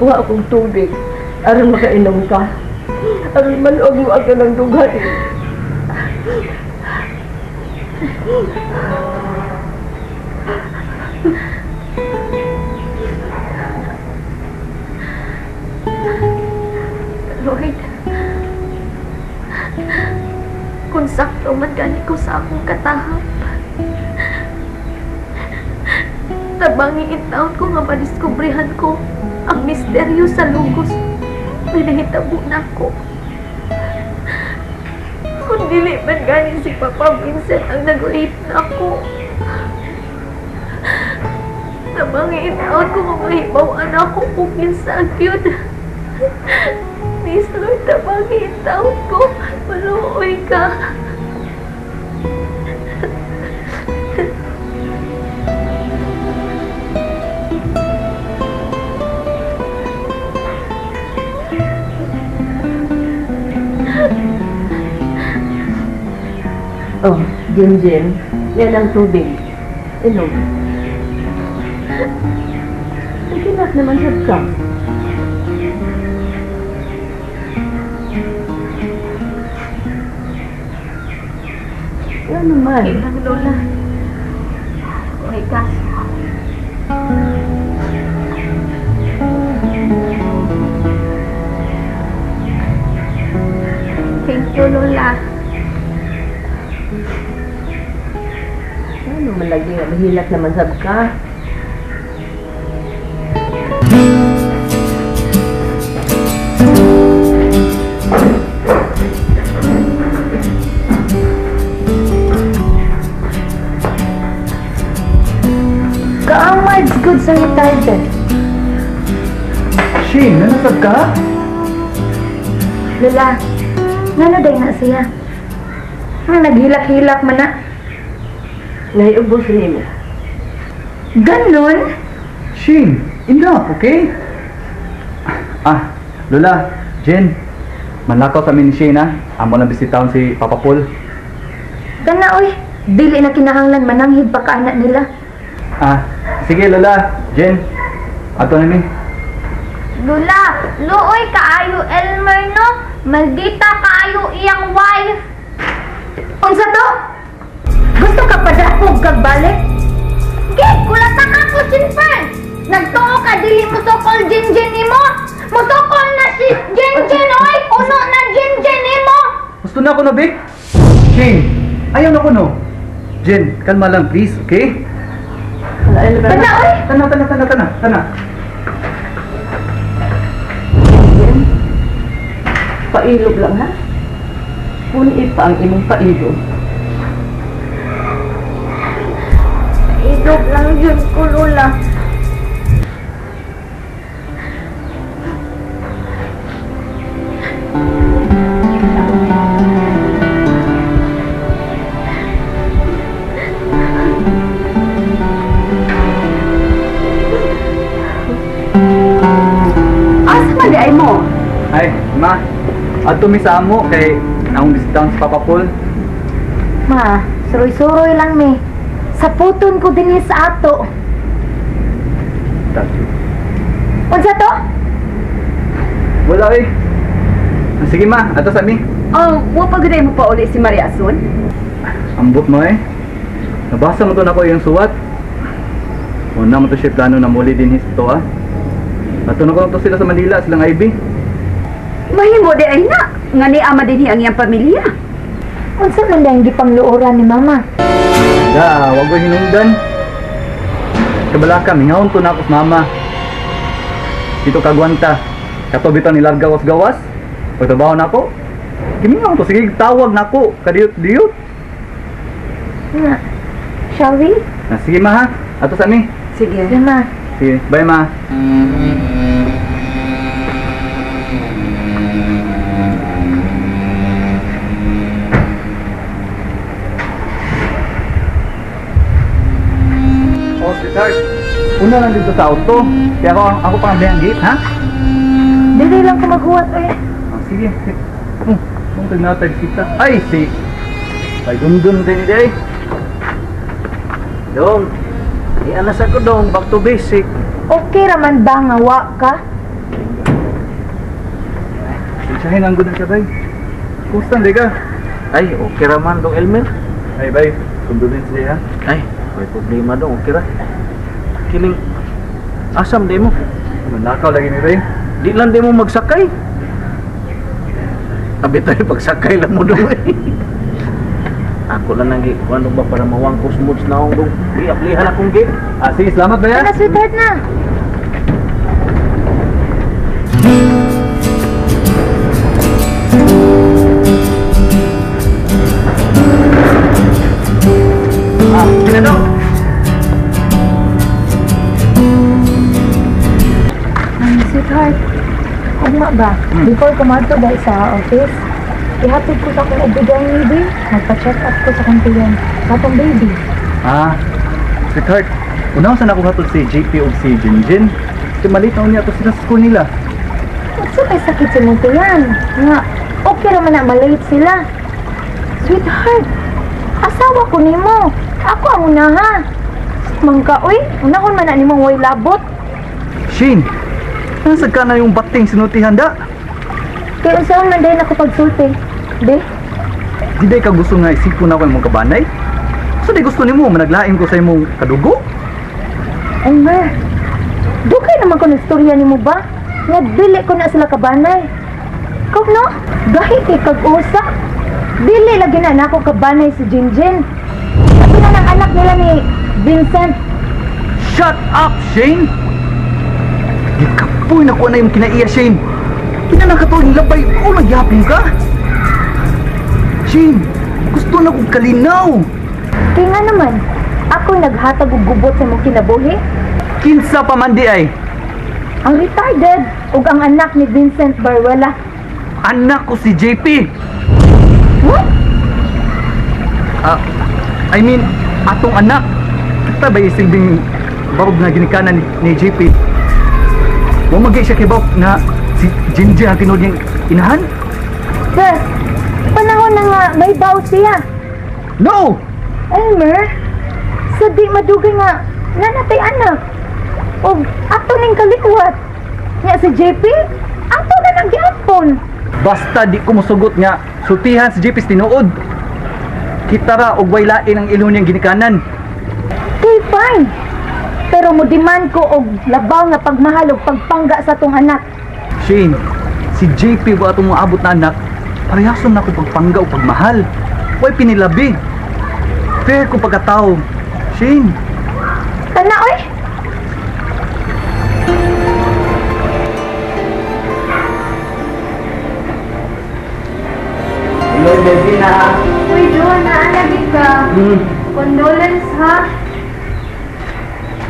Magkuha akong tubig. Aron makainom ka. Aron maluog mo ang kanang dughan. Lord, kung sakto man gani ko sa akong katahap, tabangi taon ko nga madiskubrehan ko ang misteryo sa lugos na nahitabo na ako. Kung dili man gani si Papa Vincent ang nag-rape na ako, tabangi taon ko nga mahibaw-an ako kung kinsa gyud. Please, Lord, tabangi taon ko. Maluoy ka. Oh, Jinjin, yan ang tubig. Inom. Ikinak naman sa ka. Ano naman? Okay lang, Lola. Okay, kaso. Thank you, Lola. Ano man lagi nga, mahilak naman sab ka. Kaamad good sanitizer. Shane, nanasab ka? Lola, ngano day na siya? Ang naghilak-hilak man na. Naiubos rin mo. Ganon? Shane, enough, okay? Ah, Lola, Jen, manlakaw sa amin ni Shane, ha? Amo lang bisitahon si Papa Paul. Kana, oy. Dili na kinahanglan mananghid pa ka anak nila. Ah, sige Lola, Jen, ato na mi. Lola, luoy kaayo Elmer, no? Maldita kaayo iyang wife. Unsa to? Gusto ka padakog kag balik? Gig, kulata ka ko, Jinpen! Nagtuo ka, dili mo sokol Jinjin nimo! Musokol na si Jinjin, oy! Uno na Jinjin nimo! Gusto na ako no, Vic? Shane, ayaw na ko no. Jen, kalma lang please, okay? Tana, oy! Tana, tana, tana, tana, tana. Jen, pailog lang ha? Puni pa ang imong pailog. Pailog lang yun ko, Lola. Asa man di ay mo? Ay, ma, ato mi sa amo kay akong bisitahon si Papa Paul. Ma, suroy-suroy lang mi. Saputon ko dinhi sa ato. Tacho. Unsa to? Wala eh. Sige ma, ato sa mi. Oh, wa pa gud mo pa uli si Maria Asun? Ambot mo eh. Nabasa mo to nako yung suwat. Una mo to siya plano na muli din his to ah. Ato na ko to sila sa Manila, silang IB. Mahimo di ay na nga ni ama dinhi ang iyang pamilya. Unsa man dayang gipangluoran ni Mama? Da, wag ko hinungdan. Kabalaka, mingahon to na ako sa mama. Dito kagwanta. Kato bitaw nilarga ko sa gawas. Pagtrabaho na ako. Gimingaw to, sige tawag na ako. Kadiyot-diyot. Nga. Shall we? Ah, sige ma ha. Ato sa mi. Sige. Sige, ma. Sige, bye ma. Oh, sweetheart. Una lang dito sa auto. Kaya ako pa ang gate, ha? Dili lang ko maghuwat eh. Ah, sige. Oh, kung tagnatag kita. Ay, si. Ay, dundun din ni. Dong, ianasa ko dong, back to basic. Okay raman ba nga wa ka? Pasensyahin ang good na siya, bay. Kumusta, hindi ka? Ay, okay ra man dong Elmer. Ay, bay. Condolence siya, ha? Ay, may problema dong, okay ra. Kining asam di mo. Manakaw lagi ni bay. Di lang di mo magsakay. Abi tayo pagsakay lang mo dong. Ako lang nang ano ba para mawangkos moods na akong dong. Di aplihan akong gate. Ah, sige, salamat, bay, ha? Tara, sweetheart na. Ah, kinano? Sweetheart, ugma ba? Before ko madto dahil sa office, ihatid ko sa akong obligang baby. Magpa-check up ko sa akong tiyan. Sa atong baby. Ah, sweetheart. Unaw sa nako hatod si JP o si Jinjin. Kasi maliit na unya to sila sa school nila. Unsa kay sakit sa imong tiyan? Nga, okay ra man na malate sila. Sweetheart, asawa ko nimo. Ako ang unaha. Mangka, uy, unahon man na nimong way labot. Shane, nasag ka na yung bating sinultihan da? Kay unsaon man dahil ako pagsulti. Be, Di day ka gusto nga isipon na ako imong kabanay? So di gusto nimo managlain ko sa imong kadugo? Elmer, dugay naman ko nagstorya nimo ba? Nga dili ko na sila kabanay. Kog no, gahi kay kag usa. Dili lagi na nako kabanay si Jinjin. Ako na ng anak nila ni Vincent. Shut up, Shane! Gikapoy na ko na yung kinaiya, Shane. Pinanakatuwing labay o nagyapon ka? Shane, gusto na kong kalinaw. Kaya nga naman, ako naghatag og gubot sa imong kinabuhi. Kinsa pa man di ay. Ang retarded ug ang anak ni Vincent Baruela. Anak ko si JP. What? Ah, I mean, atong anak. Kita ba isilbing barog na ginikanan ni JP? Wa magay siya kibaw na si Jinjin ang tinuod niyang inahan? Sir, panahon na nga may baw siya. No! Elmer, sa di madugay nga nanatay anak. Og ato ning kaliwat. Nga si JP, ato na nang giampon. Basta di ko musugot nga sultihan si JP sa tinuod. Kita ra og way lain ang ilon niyang ginikanan. Kay fine. Pero mo demand ko og labaw nga pagmahal og pagpangga sa atong anak. Shane, si JP wa atong moabot na anak, parehason na ko pagpangga o pagmahal. Way pinilabi. Fair ko pagkatao. Shane, Kana oy. Hello, Devina. Uy, John, naalagi ka. Condolence, ha?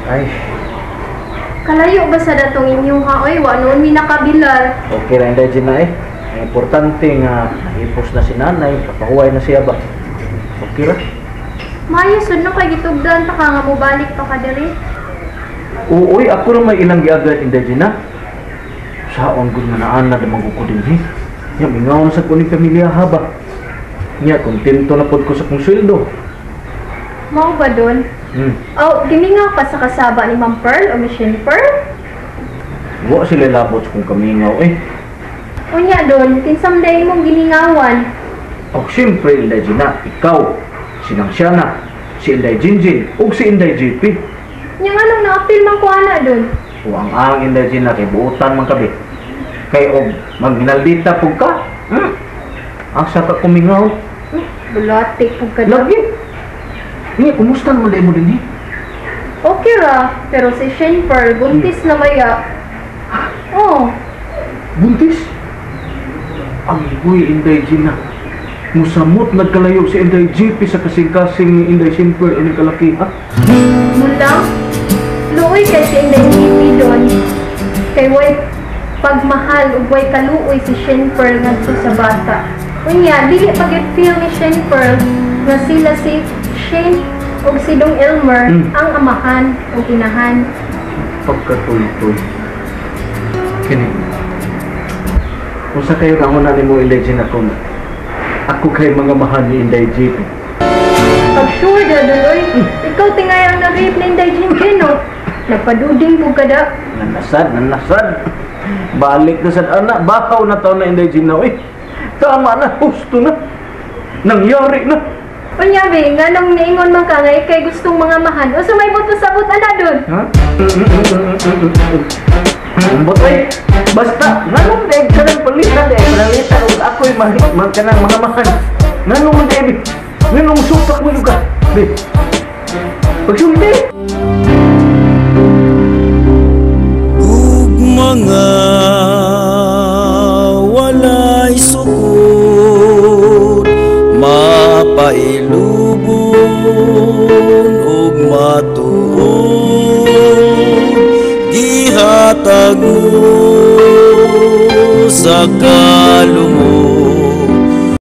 Ay, Kalayo ba sa datong inyong ha? Oy, wa noon mi nakabilar. okay ra Inday Gina eh. Ang importante nga naipos na si nanay, kapahuway na siya ba. Okay ra. Maayo sud no kay gitugdan pa ka nga mobalik pa ka diri. Uy, ako ra may ilang giagad Inday Gina. Saon gud nga naana na ko dinhi. Nya mingaw na sa kuning pamilya ha ba. Nya kontento na pod ko sa kong sweldo. Mao ba doon? Oh, gimingaw ka sa kasaba ni Ma'am Pearl o Miss Pearl? Wa sila labot sa kong kamingaw eh. Unya doon, kinsam day mong giningawan. Oh, siyempre Inday Gina, ikaw, si Nang Siana, si Inday Jinjin, ug si Inday JP. Nya nganong naapil man ko ana doon? O ang ang Inday Gina kay buotan man kabi. Kay og maghinaldita pug ka. Asa ka kumingaw? Bulati pug ka doon. Lagi. Niya, kumusta naman dahil mo din eh? Okay ra, pero si Shane Pearl buntis na maya. Oh, Buntis. Ang huy, Inday Gina. Musamot nagkalayo si Inday JP sa kasing-kasing ni Inday Simple ining kalaki, ha? mulang luoy kay si Inday JP doon. Kay way pagmahal ug way kaluoy si Shane Pearl ngadto sa bata. Unya, dili pa gyud feel ni Shane Pearl nga sila si Shane ug si Dong Elmer ang amahan ug inahan. Pagkatuloy-tuloy. Kini. Kung sa kayo kang una ni mo Inday Gina kung ako kay mga mahal ni Inday JP. Pag sure na duloy, ikaw tingay ang nag-rape ni Inday Jinjin, no? Nagpaduding po ka da. Nanasad, nanasad. Balik na sa anak, bakaw na taon na Inday Gina, eh. Tama na, husto na. Nangyari na. Unya be, nganong niingon man ka nga ikay gustong mga mahan. Unsa may buto sabot ana dun? Ha? Ambot ay, basta, nganong daig ka ng palitan, daig panalitan, ug ako'y kanang mga mahan. Nganong man daig, nganong supak mo yung ka? Be, pagsulti! Ug mga walay sukod, mapailubon ug matuod, gihatag mo sa kalumon.